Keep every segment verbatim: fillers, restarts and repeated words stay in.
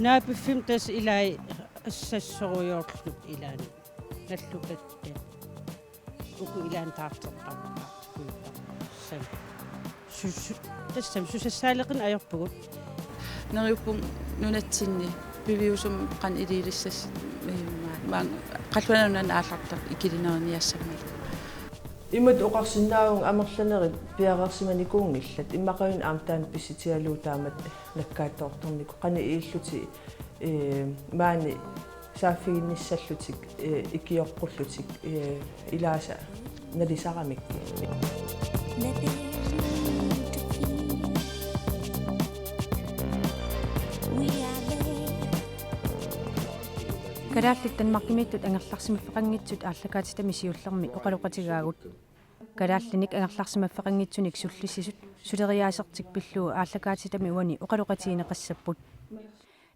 Naapiffimmi tassa ilai assassorujoorlutik ilaanni. Nallukattat. Uku ilaanni taarsertarput taartikujuttarput. Tassami. Su-, su-, tassami susassaaleqineq ajorpugut. Neriuppunga nunatsinni piviusumik qanoq iliilissasut, maanga qallunaat nunaannut aallartartut ikilineriniassammat. Imatut oqarsinnaavunga amerlanerit piareersimanikuunngillat, immaqaluunniit aamma taanna pissutigalugu taamatut nakkaattoortarnikoq, qanoq ilillutik, ee, maani saaffiginnissallutik, ee, ikioqqullutik, ee, ilaasa nalisaramik. Kalaallit Danmarkimiittut angerlarsimaffeqanngitsut aallakaatitami siullermi oqaloqatigaagut. Kalaallinik angerlarsimaffeqanngitsunik sullissisut suleriaasertik pillugu aallakaatitami uani oqaloqatigineqassapput.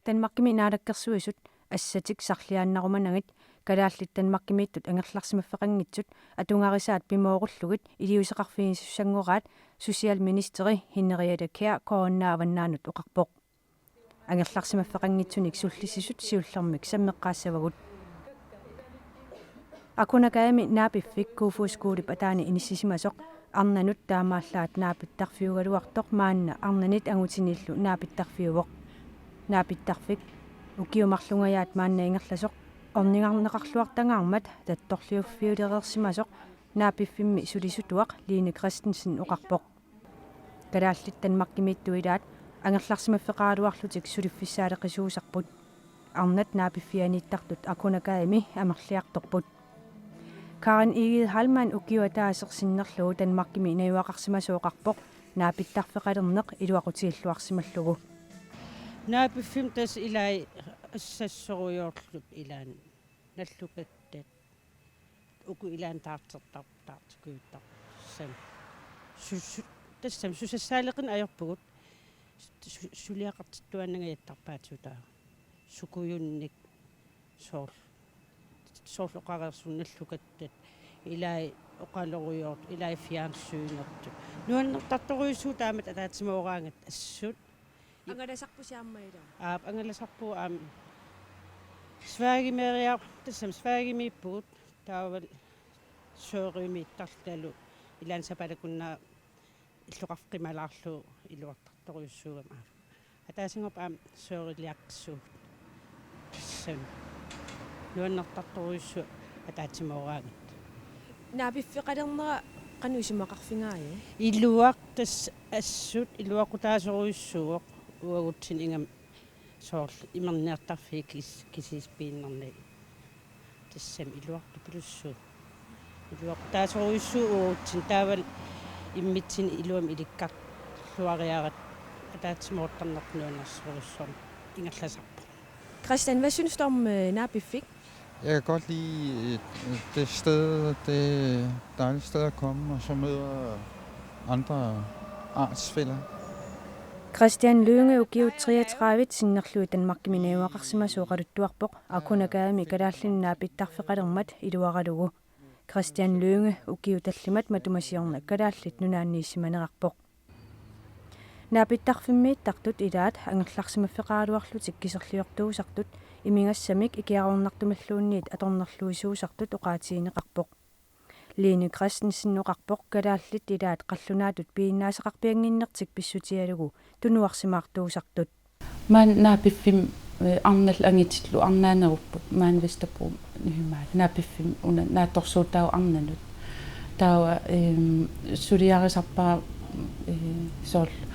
Danmarkimi naalakkersuisut assatik sarliaannarumanagit kalaallit Danmarkimiittut angerlarsimaffeqanngitsut atugarisaat pimoorullugit iliuuseqarfigisussanngooraat socialministeri Henriette Kjær K N R-ip avannaanut oqarpoq. Angerlarsimaffeqanngitsunik sullissisut siullermik sammeqqaassavagut. Akunnakaami naapiffik Kofoeds Skolep ataani inissisimasoq arnanut taamaallaat naapittarfiugaluartoq maanna arnanit angutinillu naapittarfiuvoq. Naapittarfik ukiut marlungajaat maanna ingerlasoq ornigarneqarluartangaarmat tattorliuffiulereersimasoq naapiffimmi sulisutuaq Line Christensen oqarpoq. Kalaallit Danmarkimiittut ilaat angerlarsimaffeqaraluarlutik suliffissaaleqisuusarput. Arnat naapiffianiittartut Akunnakaami amerliartorput. Karen Egede Heilmann ukioq ataaseq sinnerlugu Danmarkimi najugaqarsimasoq oqarpoq naapittarfeqalerneq iluaqutigilluarsimallugu. Naapiffimmi tassa ilai assassorujoorlutik ilaanni. Nallukattat. Uku ilaanni taarsertarput taartikujuttarput. Tassami. Su-, su-, tassami susassaaleqineq ajorpugut. Su-, suliaqartittuaannangajattarpaatigut taava. Sukujunnik soorlu. Soorlu oqareersunik nallukattat. Ilai oqalorujoortut, ilai fjernsynertut. Nuannertartorujussuuvoq taamatut ataatsimooraangatta assut. Angalasarpusi aamma ilaa? Aap, angalasarpugut aamma. Sverigemiiria-, tassami Sverigemiippugut taavalu Søriumiittarlutalu ilaanni sapaatip akunnerani illoqarfik qimalaarlugu iluartartorujussuugami aamma. Ataasinngorpat aamma Søriliaqqissuugut. Tassami. Nuannertartorujussuaq ataatsimooraangatta. Naapiffeqalernera qanoq isumaqarfigaajuk? Iluaq tassa assut iluaqutaasorujussuuvoq uagutsinnut ingammik soorlu imerniartarfiit kis-, kisiisa piinnarnagit. Tassami iluartupilussuuvoq. Iluaqutaasorujussuuvoq uagutsinnut taavalu immitsinnut iluamik ilikkarluariaratta ataatsimoortarnerput nuannersorujussuarmik ingerlasarpoq. Christian, hvad synes du om, øh, naapiffik? Jeg kan godt lide, øh, det sted. Det er et dejligt sted at komme, og så møder andre artsfæller. Christian Lynge ukiut treogtredive sinnerlugit Danmarkimi najugaqarsimasoq oqaluttuarpoq Akunnakaami kalaallinik naapittarfeqalermat iluaralugu. Christian Lynge ukiut tallimat matuma siorna Kalaallit Nunaanniissimaneqarpoq. Naapittarfimmiittartut ilaat angerlarsimaffeqaraluarlutik kiserliortuusartut imigassamik ikiaroornartumilluunniit atornerluisuusartut oqaatigineqarpoq. Line Christensen oqarpoq kalaallit ilaat qallunaatut piginnaasaqarpiannginnertik pissutigalugu tunuarsimaartuusartut. Maani naapiffimmi, eh, arnallu angitillu arnaanerupput maani Vesterbro imaat. Naapiffimmi una naatsorsuutaavoq arnanut. Taava, ehm, suliarisarpara, eh, soorlu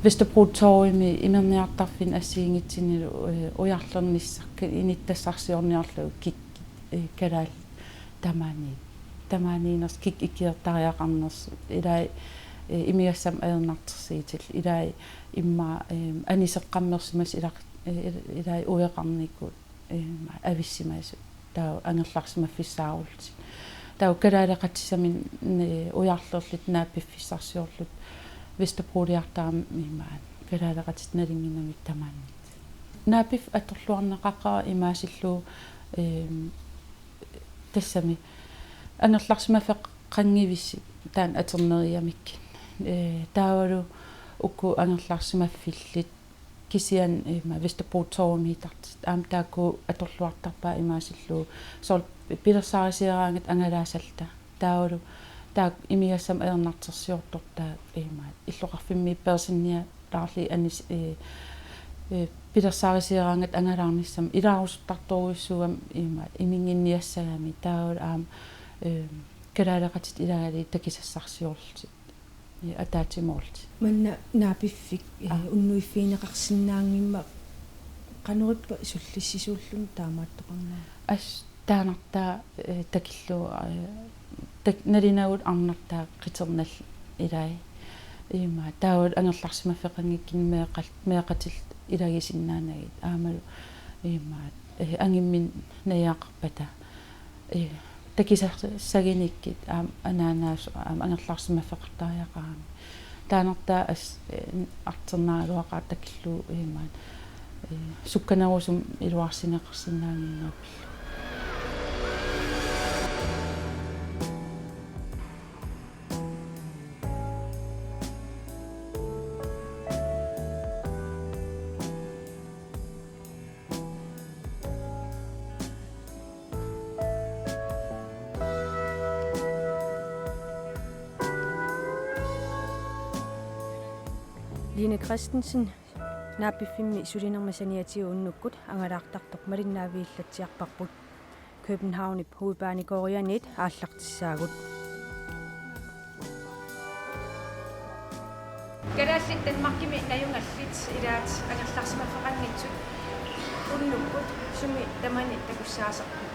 Vesterbro Torvimi imerniartarfinni assigiinngitsunik, eh, ujarlernissaq, inittassarsiorniarlugu kik-, eh, kalaallit tamaani, tamaaniinnersut kikkut ikiortariaqarnersut, ilai, eh, imigassamik ajornartorsiutillit, ilai immaqa, eh, aniseqqammersimasut ilaq-, eh, ilai ueqarnikut, eh, avissimasut, taava angerlarsimaffissaarullutik. Taava kalaaleqatissami, eh, ujarlerlutik naapiffissiorlutik Vesterbroortarami imaat, kalaaleqatitta nalunnginnamik tamaani. Naapiffik atorluarneqaqaaq imaasillugu, eh, tassami angerlarsimaffeqanngivissi taanna atorneriamik. Eh, taavalu uku angerlarsimaffillit kisianni ima Vesterbro Torvimiittartut. Aamma taakku atorluartarpaat imaasillugu soorlu pilersaarusiaraangatta angalaasalluta. Taavalu taakku imigassamik ajornartorsiortortaat ima illoqarfimmiippeersinnialaarlugit anis-, ee, ee, pilersaarusiaraangatta angalaarnissamut ilaarusuttartorujussuugami ima iminnginniassagami taavalu aamma, ee, kalaaleqatitta ilagalugit takusassarsiorlutik. Ee, ataatsimoorlutik. Manna naapiffik, ee, Aa. unnuiffigineqarsinnaanngimmat qanoq ippa sullissisuulluni taamaattoqarnera? Assut taannartaa, ee, takillugu, ee, tak-, nalunaagut arnartaa qiternallu ilai. Ima taavalu angerlarsimaffeqanngikkuni meeqqal-, meeqqatillu ilagisinnaanagit. Aammalu ima, ee, angimminut najugaqarpata. Ee, takusassagunikkit aamma anaanaasoq aamma angerlarsimaffeqartariaqarami. Taannartaa as-, ee, artornaraluaqaaq takillugu imaat, ee, sukkanerusumik iluarsineqarsinnaannginnerpillu. Line Christensen, naapiffimmi sulinerma saniatigut unnukkut angalaartartoq malinnaavigillatsiarparput. Københavnip Hovedbanegårdianiit aallartissaagut. Kalaallit Danmarkimi najugallit ilaat angerlarsimaffeqanngitsut unnukkut sumi tamani takussaasarput.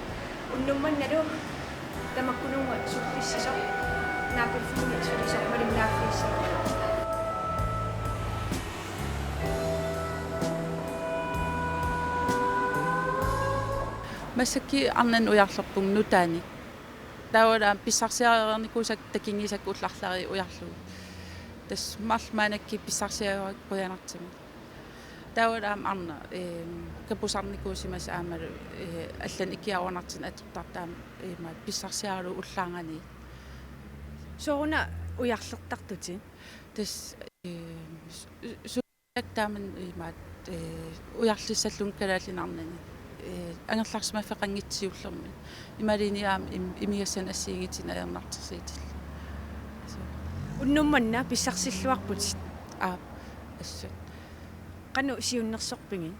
Unnuk mannalu tamakkununnga sullissisoq naapiffimmi sulisoq malinnaaffigissagaluarpoq. Massakkut arnanut ujarlerpunga nutaanik. Taavalu aamma pissarsiareernikuusakka takunngisakka ullut arlallit ujarlugit. Tassa marluk maannakkut pissarsiareerakku qujanartumik. Taavalu aamma arnaq, eem, kapusarnikuusimasoq aammalu, ee, allanik ikiaroornartunik atortartoq aamma, ee, imaat pissarsiaralugu ullaarnganiit. Sooruna ujarlertartutit? Tassa, eem, s-, s-, Taamani imaat, ee, ujarlissallunga Kalaallit Nunaanni, ee, angerlarsimaffeqanngitsoq siullermik. Imaluunniit aamma im-, imigassanik assigiinngitsunik ajornartorsiutillugu. Suu. Unnuk manna pissarsilluarputit? Aap, assut. Qanoq siunnersorpigit?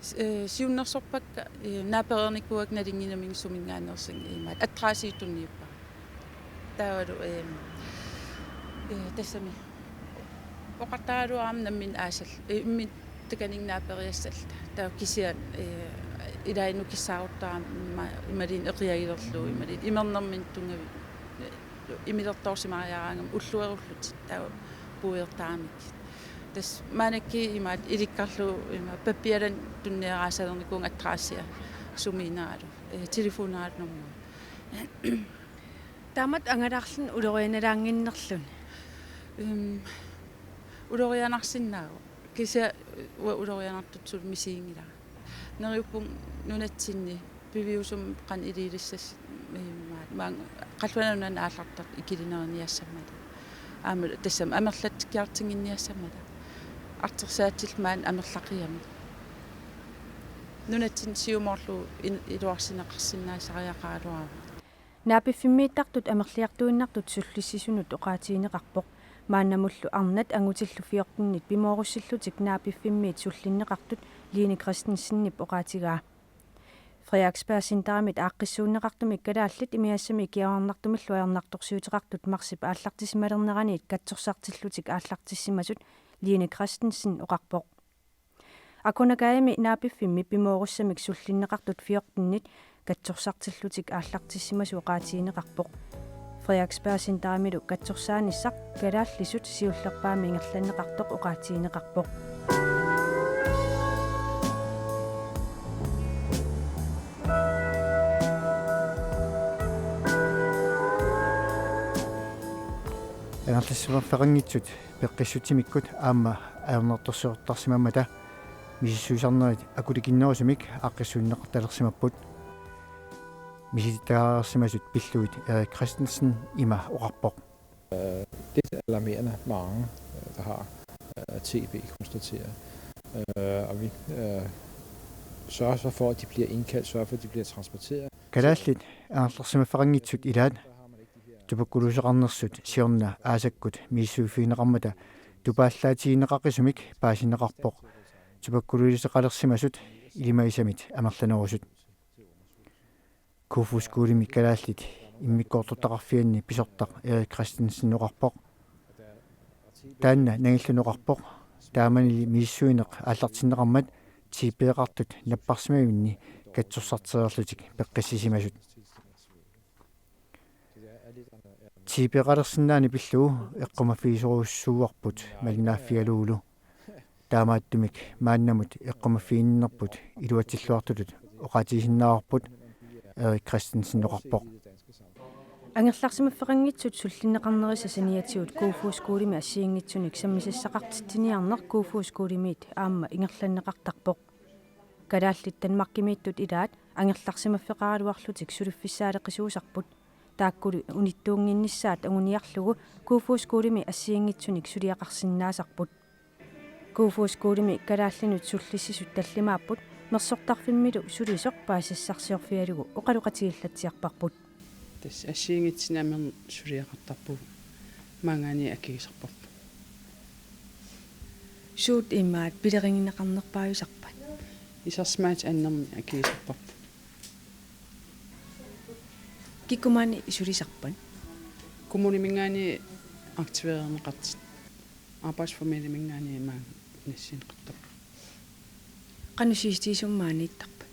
S-, ee, siunnersorpakka, ee, naapereernikuuakka nalunnginnaminnga suminngaanneersunga imaat. Adressii tunniuppara. Taavalu, eem, ee, tassami oqartaraluarama nammineq aasal-, ee, imminut takanna naaperiassalluta. Taava kisianni, ee, ilaanni nukissaaruttarami ima-, imaluunniit eqiagilerlugu, imaluunniit imernerminni tunngavi-, ee, imilertorsimariaraangami ulluerullutik taava puiortaramikkit. Tassa maannakkut imaat ilikkarlugu imaat pappialannik tunnioraasalernikuuvunga adressia sumiinneralu, ee, telefoneralu nummer. Taamatut angalaarluni ulorianalaannginnerluni? Ehm, ulorianarsinnaavoq. Kisianni uanga ulorianartutut suli misiginngilara. Neriuppunga nunatsinni piviusumik qanoq iliulissasoq, imaat, maanga Qallunaat Nunaannut aallartartut ikilineriniassammata. Aamma tassami amerlatsikkiartunnginniassammata. Artorsaatillu maani amerlaqigamik. Nunatsinni siumoorlugu in-, iluarsineqarsinnaasariaqaraluarama. Naapiffimmiittartut amerliartuinnartut sullissisunut oqaatigineqarpoq. Maannamullu arnat angutillu fjortenit pimoorussillutik naapiffimmiit sullinneqartut Line Christensenip oqaatigaa. Frederiksberg Centerimit aaqqissuunneqartumik kalaallit imigassamik ikiaroornartumillu ajornartorsiuteqartut marsip aallartissimalerneraniit katsorsartillutik aallartissimasut Line Christensen oqarpoq. Akunakaami naapiffimmi pimoorussamik sullinneqartut fjortenit katsorsartillutik aallartissimasut oqaatigineqarpoq. Frederiksberg Centerimilu katsorsaanissaq kalaallisut siullerpaamik ingerlanneqartoq oqaatigineqarpoq. Angerlarsimaffeqanngitsut peqqissutsimikkut aamma ajornartorsiortarsimammata misissuisarnerit akulikinnerusumik aaqqissuunneqartalersimapput. Misilittagaqarsimasut pillugit Erik Christensen ima oqarpoq. Det er alarmerende mange, øh, der har, øh, T B konstateret. øh, og vi øh, sørger så for, at de bliver indkaldt, sørger for, at de bliver transporteret. Kalaallit angerlarsimaffeqanngitsut ilaat tuberkuloseqarnersut siorna aasakkut misissuiffigineqarmata tupaallaatigineqaqisumik paasineqarpoq tuberkuloseqalersimasut ilimagisamit amerlanerusut. Kofoeds Skolemi kalaallit immikkoortortaqarfianni pisortaq Erik Christensen oqarpoq. Taanna nangilluinnarpoq taamanili misissuineq aallartinneqarmat TB-qartut napparsimavinni katsorsartereerlutik peqqissisimasut. TB-qalersinnaani pillugu eqqumaffigisorujussuuarput malinnaaffigalugulu. Taamaattumik maannamut eqqumaffiginninnerput iluatsilluartutut oqaatigisinnaavarput Erik Christensen oqarpoq. Angerlarsimaffeqanngitsut sullinneqarnerisa saniatigut Kofoeds Skolemi assigiinngitsunik sammisassaqartitsiniarneq Kofoeds Skolemiit aamma ingerlanneqartarpoq. Kalaallit Danmarkimiittut ilaat angerlarsimaffeqaraluarlutik suliffissaaleqisuusarput. Taakkulu unittuunnginnissaat anguniarlugu Kofoeds Skolemi assigiinngitsunik suliaqarsinnaasarput. Kofoeds Skolemi kalaallinut sullissisut tallimaapput mersortarfimmilu sulisoq paasissarsarsiorfigalugu oqaloqatigiillatsiarparput. Tassa assigiinngitsunik amernik suliaqartarpugut, maanngaanniit akigisarparput. Suut imaat pilerigineqarnerpaajusarpat? Isersimaat annermik akigisarparput. Kikkumaanni sulisarpat? Kommuniminngaanniit aktiveerneqartut. Arbejdsformidliminngaanniit maanga nassiunneqartarput. Qanoq siisitigisumik maaniittarpat?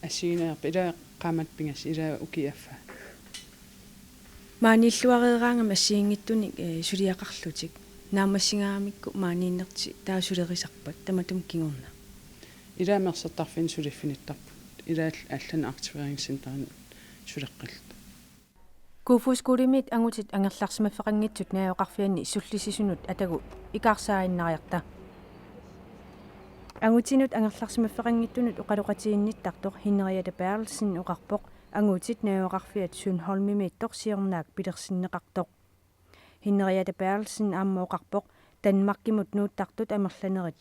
Assigiinngilarput, ila qaammatit pingasut, ila ukiup affaa. Maaniilluareeraangamik assigiinngitsunik, eh, suliaqarlutik. Naammassigaangamikku maaniinnertik taava sulerisarpat tamatuma kingorna? Ila mersortarfinni suliffinittarput. Ila all-, allanut aktiveringscenterinnut suleqqilluta. Kofoeds Skolemiit angutit angerlarsimaffeqanngitsut najugaqarfianni sullissisunut atagu ikaarsaaginnariarta. Angutinut angerlarsimaffeqanngitsunut oqaloqatiginnittartoq Henriette Berthelsen oqarpoq angutit najugaqarfiat Sønholmimiittoq siornaak pilersinneqartoq. Henriette Berthelsen aamma oqarpoq Danmarkimut nuuttartut amerlanerit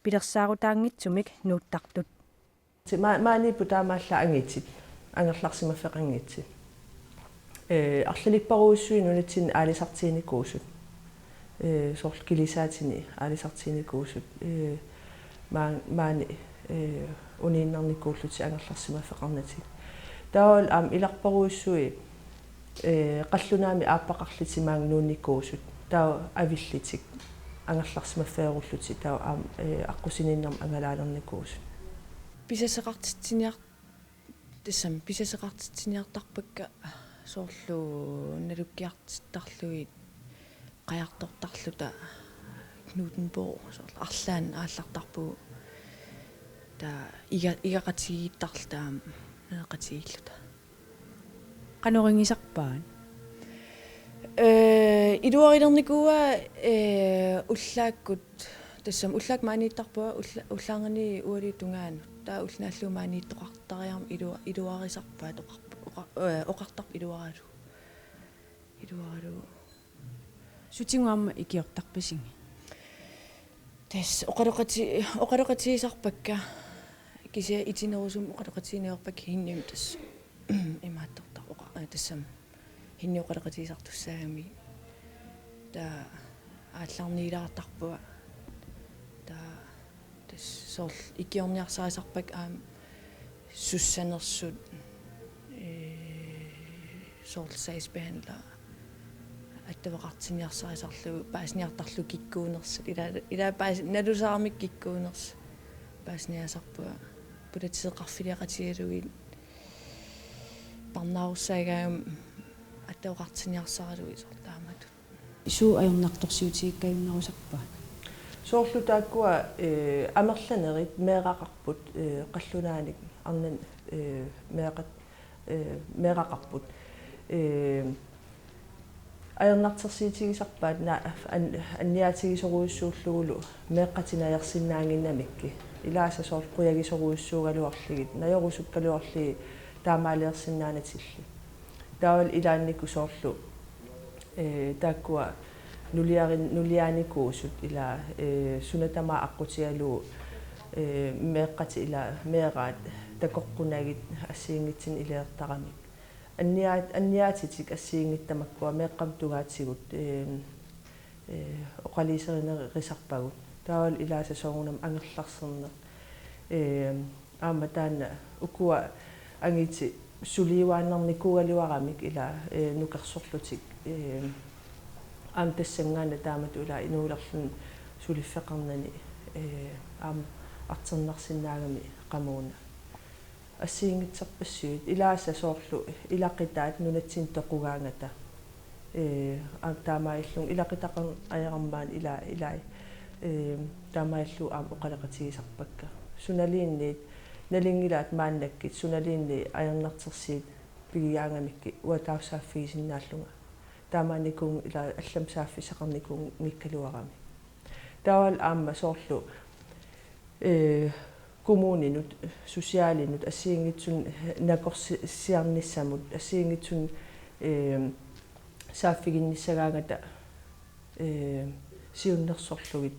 pilersaarutaanngitsumik nuuttartut. Ma-, maaniipput taamaallaat angutit, angerlarsimaffeqanngitsut. Ee, arlalippassuit nunatsinni aalisartiginikuusut. Ee, soorlu kilisaatini aalisartiginikuusut. Ee, maa-, maani, ee, uniinnarnikuullutik angerlarsimaffeqarnatik. Taavalu aamma ilarpassuit, ee, qallunaamik aappaqarlutik maanga nuunnikuusut. Taava avillutik angerlarsimaffigerullutik. Taava aamma, ee, aqqusiniinnermik angalaalernikuusut. Pisaseqartitsiniar-, tassami pisaseqartitsiniartarpakka soorlu nalukkiartittarlugit qajartortarluta Knudenborg soorlu arlaannik aallartarpugut taava iga-, igaqatigiittarluta aamma naleqatigiilluta. Qanoq iliuusisarpaat? Ee, iluarilernikuuaa, ee, ullaakkut, tassami ullaakkut maaniittarpunga, ulla-, ullaarnani uagut tungaanut. Taava ulloq naallugu maaniittoqartariarmat ilua-, iluarisarpaat oqarp-, oqa-, ee, oqartarpoq iluaralugu. Iluaralugu. Sutigut aamma ikiortarpisigit? Tassa oqaloqati-, oqaloqatigisarpakka, kisianni itinerusumik oqaloqatigineqarpakka Hennim tassa imaattortar oqa-, ee, tassami Henni oqaloqatigisartussaagami. Taava aallarniilaartarpunga. Taava tassa soorlu ikiorniarsarisarpakka aamma sussanersut, ee, soorlu sagsbehandler attaveqartinniarsarisarlugu paasiniartarlugu kikkuunersut. Ila, ila paas-, nalusaarmik kikkuunersut. Paasiniaasarpunga. Politiit qaffiliaqatigalugit parnaarussaagaangama attaveqartinniarsaralugit soorlu taamatut. Suut ajornartorsiutigikkajunnerusarpaat? Soorlu taakkua, ee, amerlanerit meeraqarput, ee, qallunaanik arnanut, ee, meeqqat, ee, meeraqarput. Ee, ajornartorsiutigisarpaat na-, an-, anniaatigisorujussuullugulu meeqqatik najarsinnaannginnamikkit. Ilaasa soorlu qujagisorujussuugaluarlugit, najorusukkaluarlugit taamaaliorsinnaanatillu. Taavalu ilaannikkut soorlu, ee, taakkua nuliarin-, nuliaanikuusut ila, ee, suna tamaat aqqutigalugu Ee, meeqqatit ila meeraat takoqqunagit assigiinngitsunik iliortaramik. Anniaat-, anniaatitik assigiinngitsut tamakkua meeqqamut tungaatigut, ee, ee, oqaluuserinerisarpagut. Taavalu ilaasa soorunami angerlarserneq. Ee, aamma taanna ukua angutit suliuaannarnikuugaluaramik ila, ee, nukersorlutik, ee, aamma tassanngaannaq taamatut ila inuulerluni suliffeqarnani, ee, aamma artornarsinnaagamik qamuuna. Assigiinngitsorpassuit ilaasa soorlu ilaqutaat nunatsinni toqugaangata. Ee, aamma taamaalilluni ilaqutaqarneq ajorami maani ila-, ilai, ee, taamaalillutik aamma oqaloqatigisarpakka. Sunaluunniit nalunngilaat maannakkut sunaluunniit ajornartorsiut pigigaangamikkit uanga taava saaffigisinnaallunga. Taamaanikuunngi-, ila allamik saaffissaqarnikuunngikkaluarami. Taavalu aamma soorlu, ee, kommuninut, socialinut, assigiinngitsunik nakorsi-, siarnissamut, assigiinngitsunik, ee, saaffiginnissagaangata, ee, siunnersorlugit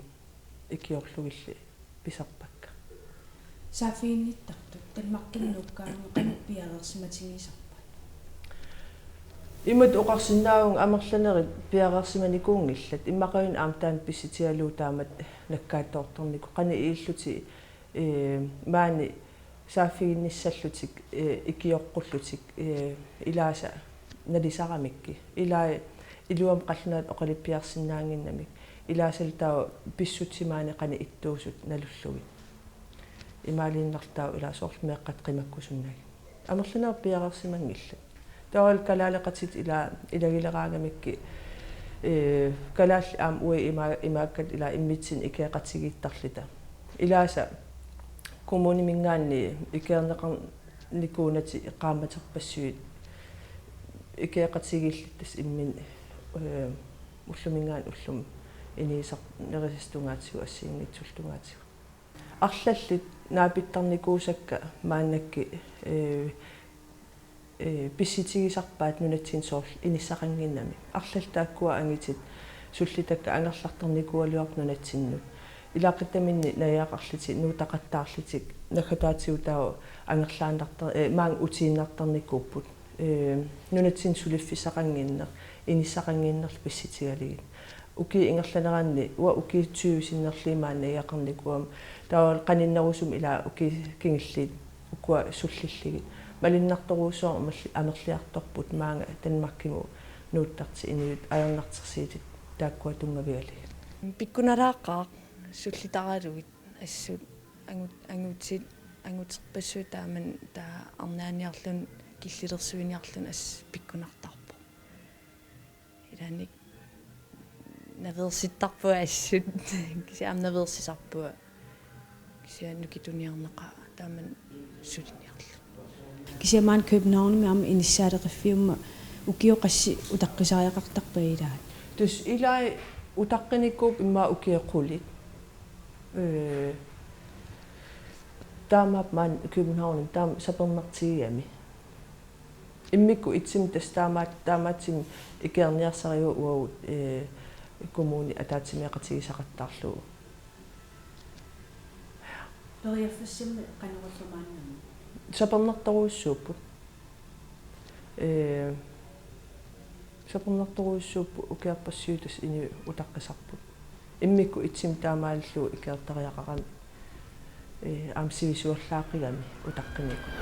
ikiorlugillu pisarpakka. Saaffiginnittartut Danmarkimut nuukkaangama qanoq piareersimatigisarpat? Imatut oqarsinnaavunga amerlanerit piareersimanikuunngillat, immaqaluunniit aamma taanna pissutigalugu taamatut nakkaattoortarnikoq, qanoq ilillutik, ee, maani saaffiginnissallutik, ee, ikioqqullutik, ee, ilaasa nalusaramikku. Ilai iluamik qallunaatut oqaluppiarsinnaannginnamik. Ilaasalu taava pissutsit maani qanoq ittuusut nalullugit. Imaaliinnarlu taava ila soorlu meeqqat qimakkusunnagit. Amerlanerit piareersimanngillat. Taavalu kalaaleqatitta ila ilagileraangamikku, ee, kalaallit aamma uagut ima-, imaakkatta ila immitsinnut ikioqatigiittarluta. Ilaasa kommuniminngaanniit ikiorneqarnikuunatik qaammaterpassuit ikioqatigiillutik tassa imminnut, ee, ulluminngaanniit ullumi inuusar-, nerisassat tungaatigut assigiinngitsullu tungaatigut. Arlallit naapittarnikuusakka maannakkut, ee, ee, pissutigisarpaat nunatsinni soorlu inissaqannginnami. Arlallit taakkua angutit sullitakka angerlartarnikuugaluarput nunatsinnut. Ilaqutaminni najugaqarlutik, nuutaqattaarlutik, naggataatigut taava angerlaannartar-, ee, maanga utiinnartarnikuupput. Ee, nunatsinni suliffissaqannginneq, inissaqannginnerlu pissutigalugit. Ukiup ingerlaneranni, uanga ukiut tyve sinnerlugit maani najugaqarnikuugama, taava qaninnerusumik ila ukiut kingulliit ukua sullillugit. Malunnartorujussuarmik amerli-, amerliartorput maanga Danmarkimut nuuttartut inuit ajornartorsiutit taakkua tunngavigalugit. Pikkunaraaqaaq sullitaralugit assut angut-, angutit, anguterpassuit taamani taava arnaaniarluni killilersuiniarluni assut pikkunartarpoq. Ilaanni naveersittarpunga assut. Kisianni aamma naveersisarpunga. Kisianni nukituniarnaqaaq taamani suliniarluni. Kisianni maani Københavnimi aamma inissaaleqiffiumma ukiut qassit utaqqisariaqartarpa ilaat? Tassa ilai utaqqinikuupput immaqa ukiut qulit. Ee, taamaappoq maani Københavnimi taama sapernartigigami. Immikkut ittumik tassa taamaat-, taamaattumik ikiorniarsarivagut uagut, ee, kommuni ataatsimeeqatigisaqattaarlugu. Periarfissammi qanorlu maannamut? Sapernartorujussuupput. Ee, sapernartorujussuupput ukiorpassuit tassa inuit utaqqisarput. Immikkut ittumik taamaalillugu ikiortariaqarami. Ee, aamma sivisuallaaqigami utaqqinikut.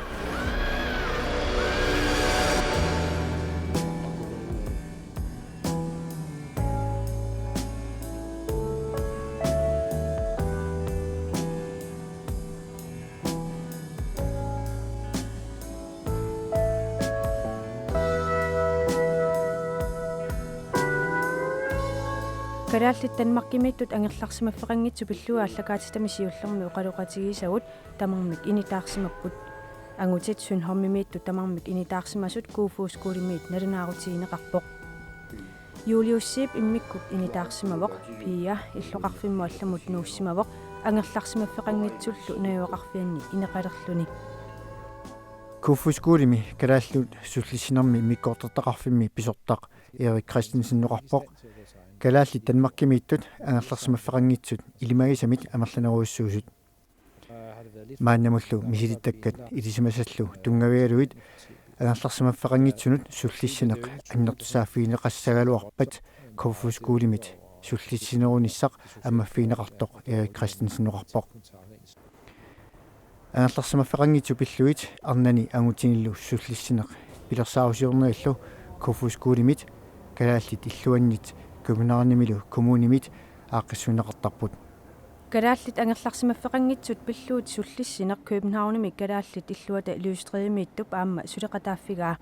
Kalaallit Danmarkimiittut angerlarsimaffeqanngitsut pillugu aallakaatitami siullermi oqaloqatigisagut tamarmik initaarsimapput. Angutit Sønderholmimiittut tamarmik initaarsimasut Kofoeds Skolemiit nalunaarutigineqarpoq. Juliussiip immikkut initaarsimavoq, Pia illoqarfimmut allamut nuussimavoq angerlarsimaffeqanngitsullu najugaqarfianni ineqalerluni. Kofoeds Skolemi kalaallisut sullissinermi immikkoortortaqarfimmi pisortaq Erik Christensen oqarpoq Kalaallit Danmarkimiittut angerlarsimaffeqanngitsut ilimagisamik amerlanerujussuusut. Maannamullu misilittakkat ilisimasallu tunngavigalugit angerlarsimaffeqanngitsunut sullissineq annertusaaffigineqassagaluarpat Kofoeds Skolemit sullissinerunissaq ammaffigineqartoq Erik Christensen oqarpoq. Angerlarsimaffeqanngitsut pillugit arnani angutinillu sullissineq pilersaarusiornerillu Kofoeds Skolemit kalaallit illuannit Københavnimilu kommunimit aaqqissuunneqartarput. Kalaallit angerlarsimaffeqanngitsut pillugit sullissineq Københavnimi kalaallit illuata Lystrimiittup aamma suleqataaffigaa.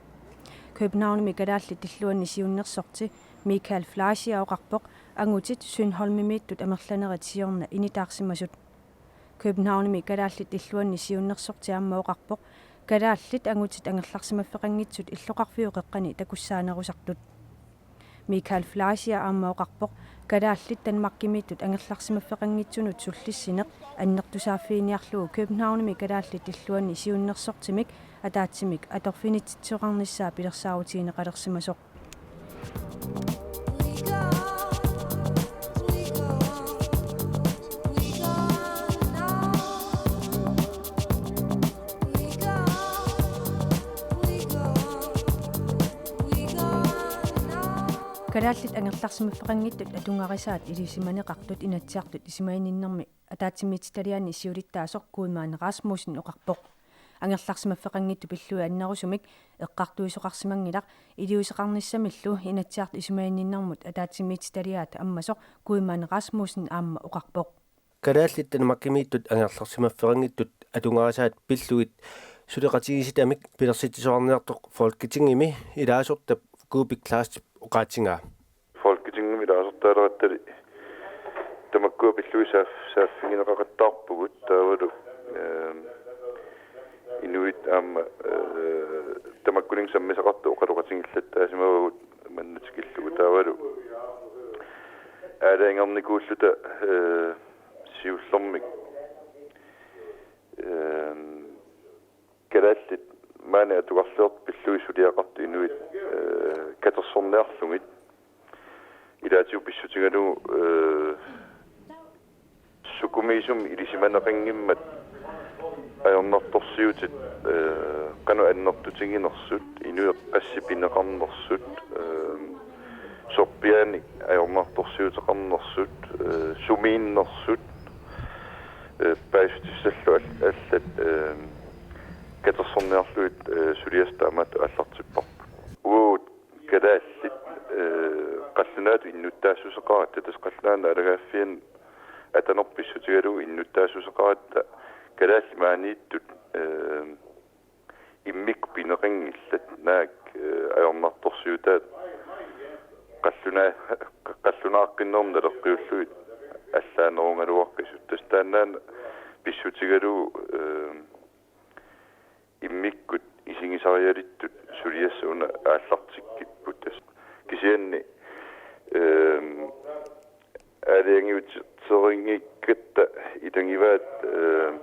Københavnimi kalaallit illuanni siunnersorti Michael Fleischer oqarpoq angutit Sønholmimiittut amerlanerit siorna initaarsimasut. Københavnimi kalaallit illuanni siunnersorti aamma oqarpoq kalaallit angutit angerlarsimaffeqanngitsut illoqarfiup qeqqani takussaanerusartut. Michael Fleischer aamma oqarpoq kalaallit Danmarkimiittut angerlarsimaffeqanngitsunut sullissineq annertusaaffiginiarlugu Københavnimi kalaallit illuanni siunnersortimik ataatsimik atorfinitsitsisoqarnissaa pilersaarutigineqalersimasoq. Kalaallit angerlarsimaffeqanngitsut atugarisaat ilisimaneqartut Inatsisartut isumaginninnermi ataatsimiititaliaani siulittaasoq Guiman Rasmussen oqarpoq. Angerlarsimaffeqanngitsut pillugit annerusumik eqqartuisoqarsimanngilaq iliuuseqarnissamillu Inatsisartut isumaginninnermut ataatsimiititaliaat ammasoq Guiman Rasmussen aamma oqarpoq. Kalaallit Danmarkimiittut angerlarsimaffeqanngitsut atugarisaat pillugit suleqatigiissitamik pilersitsisoqarniartoq Folketingimi ilaasortap Kuupik Kleistip oqaatigaa. Folketingimi ilaasortaalerattali tamakkua pillugit saaf-, saaffigineqaqattaarpugut taavalu, ehm, inuit aamma, eh, tamakkuninnga sammisaqartut oqaloqatigillattaasimavagut manna tikillugu taavalu aalajangernikuulluta, eh, siullermik, ehm, kalaallit maani atugarliortut pillugit suliaqartut inuit, eh, katersorniarlugit. Ilaatigut pissutigalugu, eh, sukumiisumik ilisimaneqanngimmat ajornartorsiutit, eh, qanoq annertutiginersut, inuit qassit pineqarnersut, eh, sorpiaanik ajornartorsiuteqarnersut, eh, sumiinnersut, eh, paasissutissallu al-, allat, eh, katersorniarlugit, eh, suliassat taamaattut aallartipparput. Uagut kalaallit, eh, qallunaatut innuttaassuseqaratta, tassa qallunaanut naalagaaffianut atanerput pissutigalugu innuttaassuseqaratta kalaallit maaniittut, eh, immikkut pineqanngillat naak, eh, ajornartorsiutaat qalluna-, qallunaaqqinnermut naleqqiullugit allaanerugaluaqisut. Tassa taannaana pissutigalugu, eh, immikkut isigisarialittut suliassat una aallartikkipput tassa. Kisianni, ehm, aalajangiuteqqinngikkutta ilagivaat, ehm,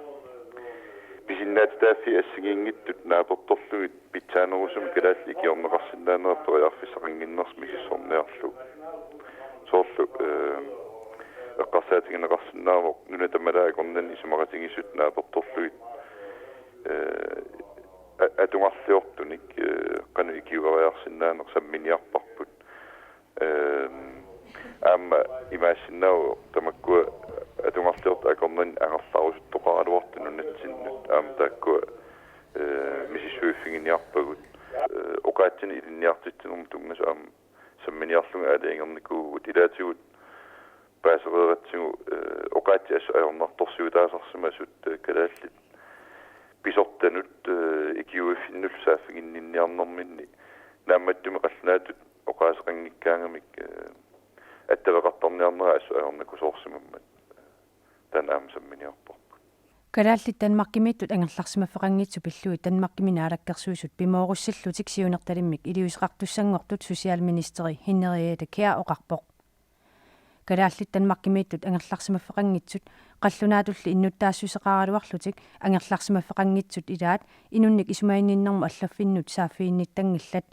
pisinnaatitaaffii assigiinngitsut naapertorlugit pitsaanerusumik kalaallit ikiorneqarsinnaanerat periarfissaqannginnersut misissorniarlugu. Soorlu, ehm, eqqarsaatigineqarsinnaavoq nunat tamalaat akornanni isumaqatigiissut naapertorlugit, eh, a-, atugarliortunik, eh, qanoq ikiueriarsinnaaneq samminiarparput. Ehm, aamma imaassinnaavoq tamakkua atugarliortut akornanni angerlarusuttoqaraluartut nunatsinnut aamma taakkua, eh, misissuiffiginiarpagut. Eh, oqaatsinik ilinniartitsinermut tunngasut aamma samminiarlugit aalajangernikuuvugut ilaatigut paasereeratsigu, eh, oqaatsit assut ajornartorsiutaasarsimasut, eh, kalaallit pisortanut, eh, ikiuiffinnullu saaffiginninniarnerminni naammattumik qallunaatut oqaaseqanngikkaangamik, eh, attaveqartarniarnerat assut ajornakusoorsimammat. Taanna aamma samminiarparput. Kalaallit Danmarkimiittut angerlarsimaffeqanngitsut pillugit Danmarkimi naalakkersuisut pimoorussillutik siunertalimmik iliuuseqartussanngortut socialministeri Henriette Kjær oqarpoq. Kalaallit Danmarkimiittut angerlarsimaffeqanngitsut qallunaatulli innuttaassuseqaraluarlutik angerlarsimaffeqanngitsut ilaat inunnik isumaginninnermut allaffinnut saaffiginnittanngillat.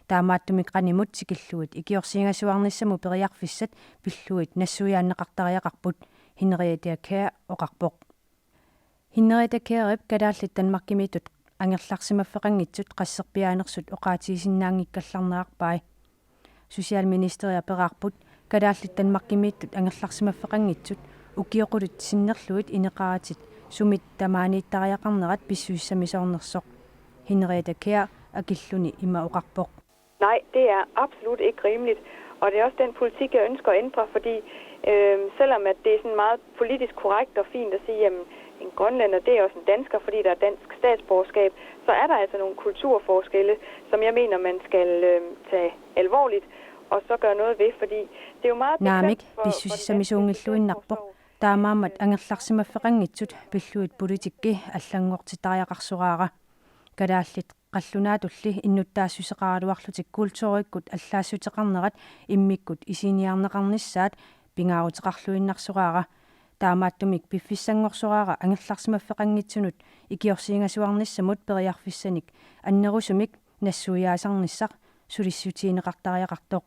Taamaattumik qanimut tikillugit ikiorsiinnassuarnissamut periarfissat pillugit nassuiaanneqartariaqarput, Henriette Kjær oqarpoq. Henriette Kjærip kalaallit Danmarkimiittut angerlarsimaffeqanngitsut qasserpiaanersut oqaatigisinnaanngikkallarnerarpai. Socialministeriat peqarput kalaallit Danmarkimiittut angerlarsimaffeqanngitsut ukioqulit sinnerlugit ineqaratik sumit tamaaniittariaqarnerat pissusissamisoornersoq. Henriette Kjær akilluni ima oqarpoq. Nej, det er absolut ikke rimeligt. Og det er også den politik, jeg ønsker at ændre, fordi øh, selvom at det er sådan meget politisk korrekt og fint at sige, at en grønlænder, det er også en dansker, fordi der er dansk statsborgerskab, så er der altså nogle kulturforskelle, som jeg mener, man skal øh, tage alvorligt og så gøre noget ved, fordi det er jo meget Naamik bekvemt for, for den danske pissusissamisoornngilluinnarpoq. Taamaammat angerlarsimaffeqanngitsut pillugit politikki allanngortitariaqarsoraara. Kalaallit qallunaatulli innuttaassuseqaraluarlutik kulturikkut allaassuteqarnerat immikkut isiginiarneqarnissaat pingaaruteqarluinnarsoraara. Taamaattumik piffissanngorsoraara angerlarsimaffeqanngitsunut ikiorsiingasuarnissamut periarfissanik annerusumik nassuiaasarnissaq sulissutigineqartariaqartoq.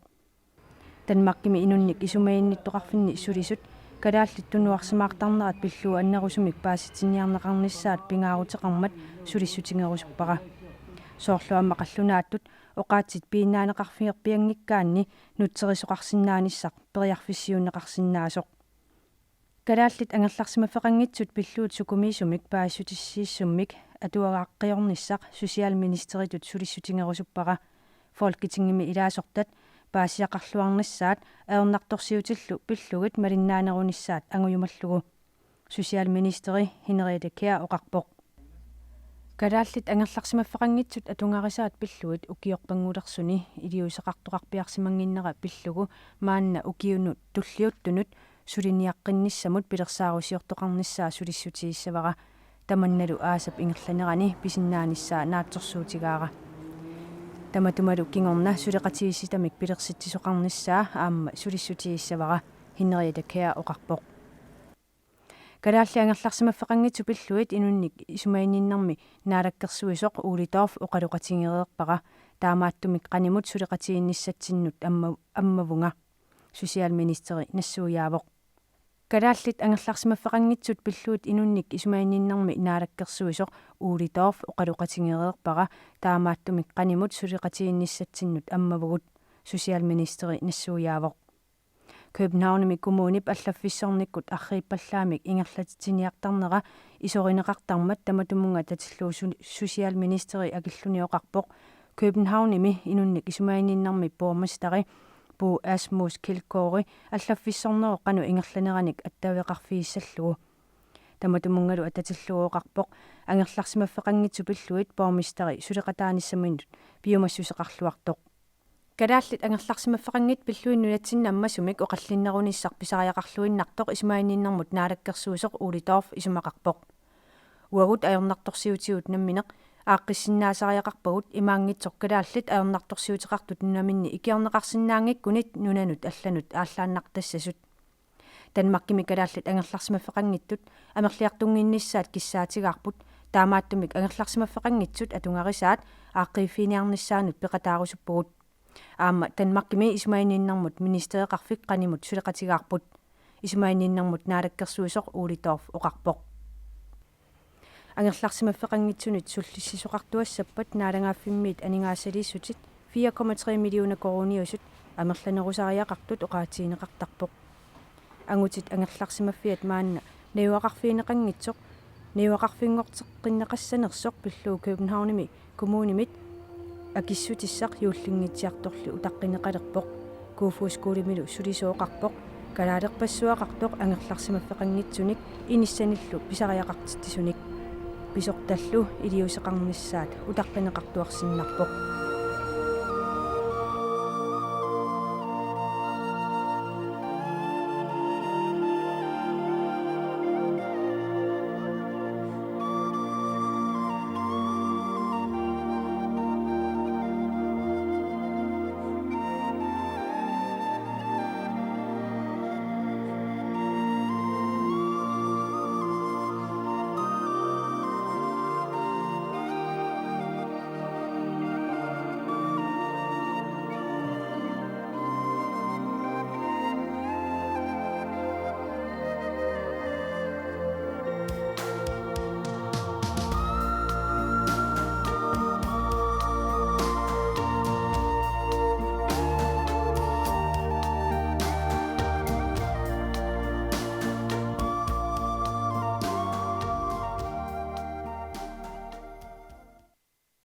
Danmarkimi inunnik isumaginnittoqarfinni sulisut kalaallit tunuarsimaartarnerat pillugu annerusumik paasitsiniarneqarnissaat pingaaruteqarmat sulissutigerusuppara. Soorlu aamma qallunaattut oqaatsit piinnaaneqarfigerpianngikkaanni nutserisoqarsinnaanissaq periarfissiuunneqarsinnaasoq. Kalaallit angerlarsimaffeqanngitsut pillugit sukumiisumik paasissutissiissummik atuagaaqqiornissaq socialministeritut sulissutigerusuppara. Folketingimi ilaasortat paasiaqarluarnissaat ajornartorsiutillu pillugit malinnaanerunissaat angujumallugu, socialministeri Henriette Kjær oqarpoq. Kalaallit angerlarsimaffeqanngitsut atugarisaat pillugit ukiorpanngulersuni iliuuseqartoqarpiarsimannginnera pillugu maanna ukiunut tulliuttunut suliniaqqinnissamut pilersaarusiortoqarnissaa sulissutigissavara. Tamannalu aasap ingerlanerani pisinnaanissaa naatsorsuutigaara. Tamatumalu kingorna suleqatigiissitamik pilersitsisoqarnissaa aamma sulissutigissavara, Henriette Kjær oqarpoq. Kalaallit angerlarsimaffeqanngitsut pillugit inunnik isumaginninnermi naalakkersuisoq Ole Dorph oqaloqatigereerpara. Taamaattumik qanimut suleqatigiinnissatsinnut amma-, ammavunga, socialministeri nassuiaavoq. Kalaallit angerlarsimaffeqanngitsut pillugit inunnik isumaginninnermi naalakkersuisoq Ole Dorph oqaloqatigereerpara. Taamaattumik qanimut suleqatigiinnissatsinnut ammavugut, socialministeri nassuiaavoq. Københavnimi kommunip allaffissornikkut arriippallaamik ingerlatitsiniartarnera isorineqartarmat tamatumunnga atatillugu su-, socialministeri akilluni oqarpoq Københavnimi inunnik isumaginninnermi borgmesteri Bo Asmus Kjeldgaard allaffissornerup qanoq ingerlaneranik attaveqarfigissallugu. Tamatumunngalu atatillugu oqarpoq angerlarsimaffeqanngitsut pillugit borgmesteri suleqataanissaminut piumassuseqarluartoq. Kalaallit angerlarsimaffeqanngitsut pillugit nunatsinni ammasumik oqallinnerunissaq pisariaqarluinnartoq isumaginninnermut naalakkersuisoq Ole Dorph isumaqarpoq. Uagut ajornartorsiutigut nammineq aaqqissinnaasariaqarpagut imaanngitsoq kalaallit ajornartorsiuteqartut nunaminni ikiorneqarsinnaanngikkunik nunanut allanut aallaannartassasut. Danmarkimi kalaallit angerlarsimaffeqanngitsut amerliartunnginnissaat kissaatigaarput, taamaattumik angerlarsimaffeqanngitsut atugarisaat aaqqiiffiginiarnissaannut peqataarusuppugut. Aamma Danmarkimi isumaginninnermut ministereqarfik qanimut suleqatigaarput, isumaginninnermut naalakkersuisoq Ole Dorph oqarpoq. Angerlarsimaffeqanngitsunit sullissisoqartuassappat naalagaaffimmiit aningaasaliissutit fire komma tre millioner koruuniusut amerlanerusariaqartut oqaatigineqartarpoq. Angutit angerlarsimaffiat maanna najugaqarfigineqanngitsoq najugaqarfinngorteqqinneqassanersoq pillugu Københavnimi kommunimit akissutissaq juullinngitsiartorli utaqqineqalerpoq. Kofoeds Skolemilu sulisooq oqarpoq kalaalerpassuaqartoq angerlarsimaffeqanngitsunik inissanillu pisariaqartitsisunik. Pisortallu iliuuseqarnissaat utaqqineqartuarsinnarpoq.